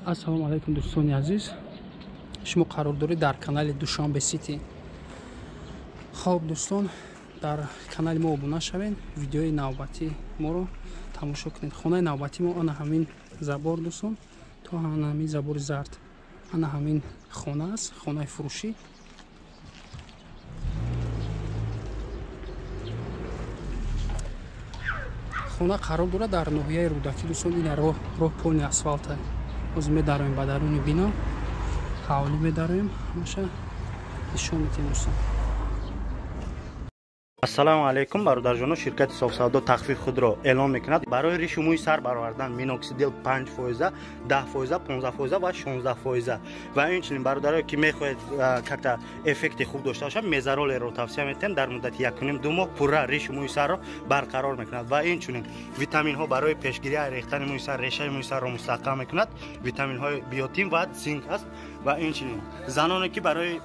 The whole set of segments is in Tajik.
Ассалому алайкум дӯстони азиз. Шумо қарор доред дар канали Душанбе Сити. Хоб дӯстон, дар канали мо обуна шавед, видеои навбатии моро тамошо кунед. Хонаи навбатии мо ана ҳамин забор дӯстон, то ана ҳамин забори зард. Ана ҳамин хона аст, хонаи фурӯшӣ. Хона қарор дорад дар ноҳияи Рӯдакӣ дӯстон. Ина роҳ полни асфалта. Ҳозир медароем ба даруни бино, ҳавлӣ медароем, ҳамаша нишон медиҳем дӯстон. Ассалому алайкум бародарҷоно, ширкати Софсавдо тахфиф худро эълон мекунад. Барои ришу мӯи сар баровардан миноксидил 5%, 10%, 15% ва 16%. Ва инчунин бародарое ки мехоҳед как-то эффекти хуб дошта бошад, мезаролеро тавсия медиҳем. Дар муддати 1.5-2 моҳ пурра ришу мӯи сарро барқарор мекунад. Ва инчунин витаминҳо барои пешгирӣ аз рехтани мӯи сар, решаи мӯи сарро мустаҳкам мекунад. Витаминҳои биотин ва цинк аст. Ва инчунин заноне ки барои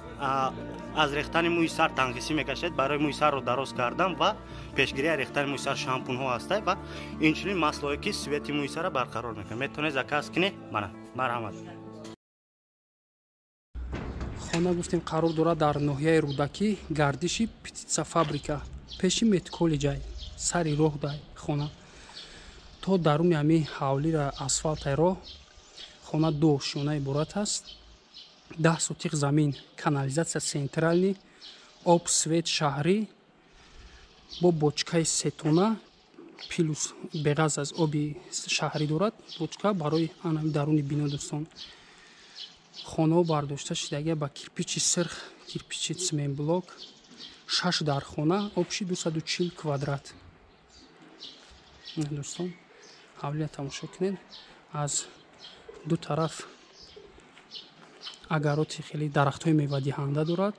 аз рехтани мӯи сар танқисӣ мекашад, барои мӯи сарро дароз кардан ва пешгирӣ аз рехтани мӯи сар шампунҳо ҳастанд ва инчунин маслое ки свети мӯи сарро барқарор мекунад. Метавонед заказ кунед. Мана, марҳамат. Хона гуфтем қарор дорад дар ноҳияи Рӯдакӣ, гардиши птица фабрика, пеши медколлеҷай, сари роҳ дай хона. То даруни ҳамин ҳавлира асфалтай роҳ, хона ду ошёна иборат аст. 10 сотих замин, канализатсия централни, об, свет шаҳрӣ бо бочкаи сетона плюс беғаз аз оби шаҳрӣ дорад. Бочка барои анами даруни бино дӯстон. Хонаҳо бардошта шудагия ба кирпичи сирх, кирпичи цементблок, 6 дархона, обши 240 квадрат. Дӯстон, ҳавлия тамошо кунед. Аз ду тараф агароти хеле дарахтҳои мевадиҳанда дорад.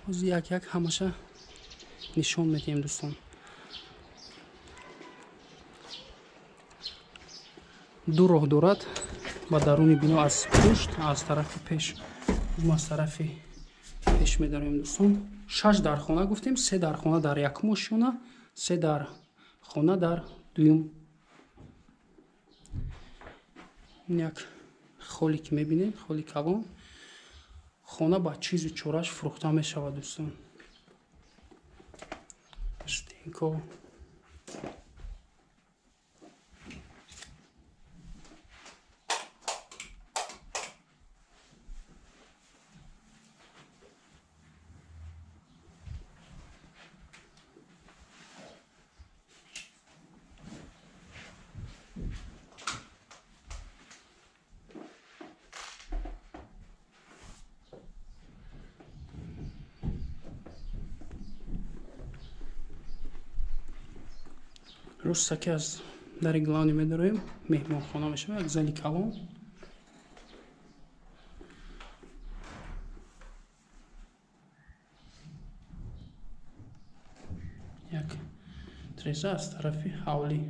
Ҳозир як-як ҳамаша нишон медиҳем дӯстон. Ду роҳ дорад ба даруни бино, аз пушт, аз тарафи пеш. Мо аз тарафи пеш медароем дӯстон. 6 дархона гуфтем, 3 дархона дар якум ошёна, 3 дархона дар дуюм. Як холе ки мебинед, холи калон. Хона ба чизу чораш фурӯхта мешавад дӯстон. Стенко. Роста ки аз дари главни медароем, меҳмонхона мешавад, як зали калон. Як треза аз тарафи ҳавлӣ.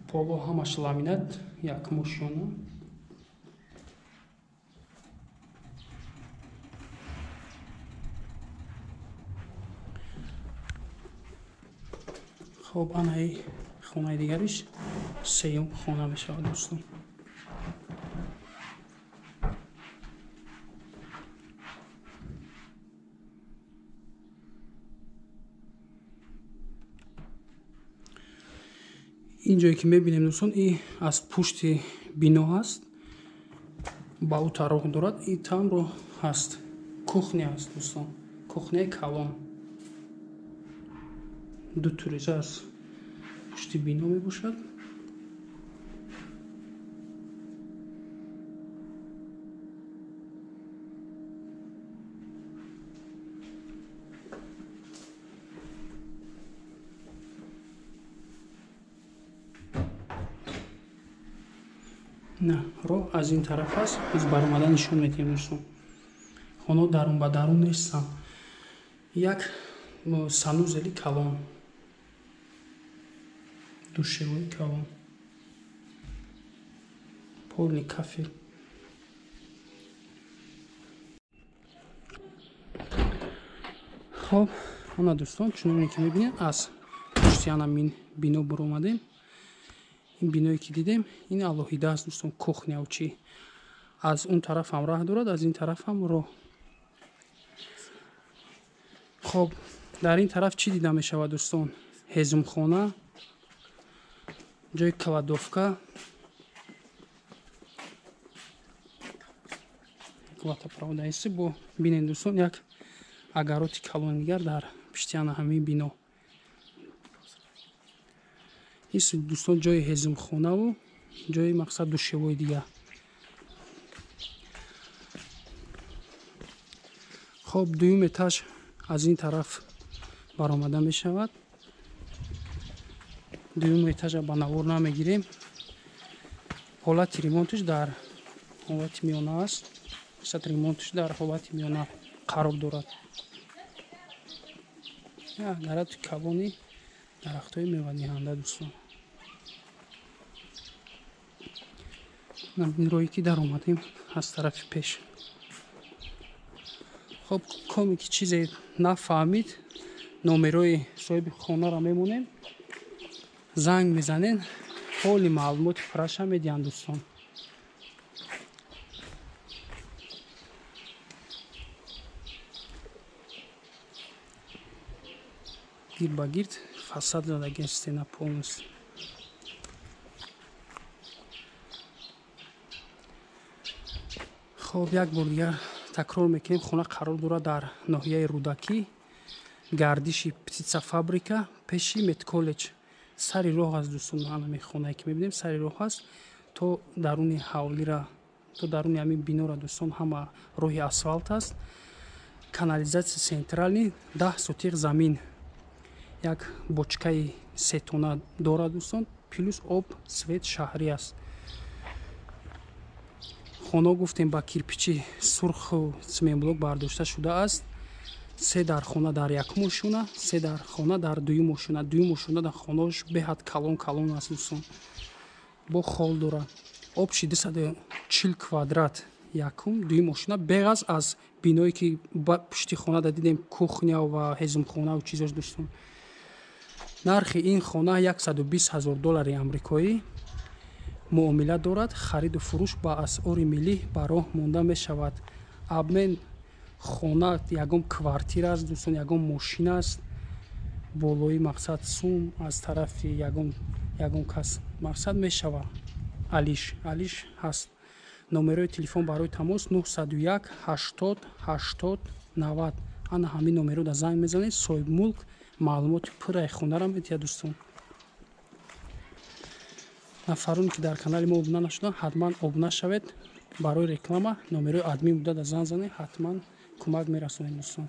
Поло ҳамаш ламинат, як мошона. Хоб, анаи хонаи дигариш сеюм хона мешавад дӯстон. Ин ҷое ки мебинем дӯстон, и аз пушти бино ҳаст, ба ӯ тароқ дорад, и тамро ҳаст, кухня аст дӯстон, кухняи калон. Ду туриза аз пушти бино мебошад. На, роҳ аз ин тараф аст, аз баромада нишон медиҳем дӯстон. Хонаҳо дарун ба дарун нестанд. Як санузели калон, душевои калон, полни кафел. Хоб, ана дӯстон, чуноне ки мебинед, аз пушти ана мин бино буромадем. Ин биное ки дидем, ин алоҳида аст дӯстон, кухняу чӣ. Аз он тараф ҳам раҳ дорад, аз ин тараф ҳам роҳ. Хоб, дар ин тараф чӣ дида мешавад дӯстон? Ҳезумхона, ҷои кладовка. Латапроводаиси бо бинед дӯстон, як агароти калони дигар дар пишти ана ҳамин бино. Ис дӯстон ҷои ҳезумхонаву ҷои мақсад душевои дигар. Хоб, дуюм этаж аз ин тараф баромада мешавад. Дуюм этажа ба навор намегирем. Ҳолати ремонтш дар ҳолати миёна аст. Мақсад ремонтш дар ҳолати миёна қарор дорад. Агарати калони дарахтҳои мевадиҳанда дӯстон. Ин роҳе ки даромадем аз тарафи пеш. Хоб, коме ки чизе нафаҳмид, номерои соҳиби хонаро мемонем, занг мезанен, ҳоли маълумоти пурраша медиҳанд дӯстон. Гирд ба гирд фасад задаген стена полностью. Хоб, як бор дигар такрор мекунем, хона қарор дорад дар ноҳияи Рӯдакӣ, гардиши птицафабрика, пеши медколлеҷ. Сари роҳ аст дӯстон, ҳамин хонае ки мебинем сари роҳ аст. То даруни ҳавлира, то даруни ҳамин бинора дӯстон ҳама роҳи асфалт аст. Канализатсия централӣ, 10 сотиқ замин, як бочкаи сетона дорад дӯстон, плюс об, свет шаҳрӣ аст. Хона гуфтем ба кирпичи сурху цементблок бардошта шудааст. 3 дар хона дар якум ошёна, 3 дар хона дар дуюм ошёна. Дуюм ошёна дар хонааш беҳад калон калон аст дӯстон, бо хол дорад. Обши 240 квадрат якум, дуюм ошёна, беғаз аз биное ки пушти хона да дидем, кухня ва ҳезумхонаву чизош дӯстон. Нархи ин хона 120 000 доллари амрикоӣ муомила дорад. Хариду фурӯш ба асъори миллӣ ба роҳ монда мешавад. Обмен хона ягон квартира аст дӯстон, ягон мошин аст. Болои мақсад сум аз тарафи ягон кас мақсад мешавад. Алиш ҳаст. Номерои телефон барои тамос 901 80 80 90. Ана ҳамин номеро да занг мезанед, соҳибмулк маълумоти пурраи хонаро медиҳад дӯстон. Нафароне ки дар канали мо обуна нашуданд, ҳатман обуна шавед. Барои реклама номерои админ буда да занг занед, ҳатман кӯмак мерасонем дӯстон.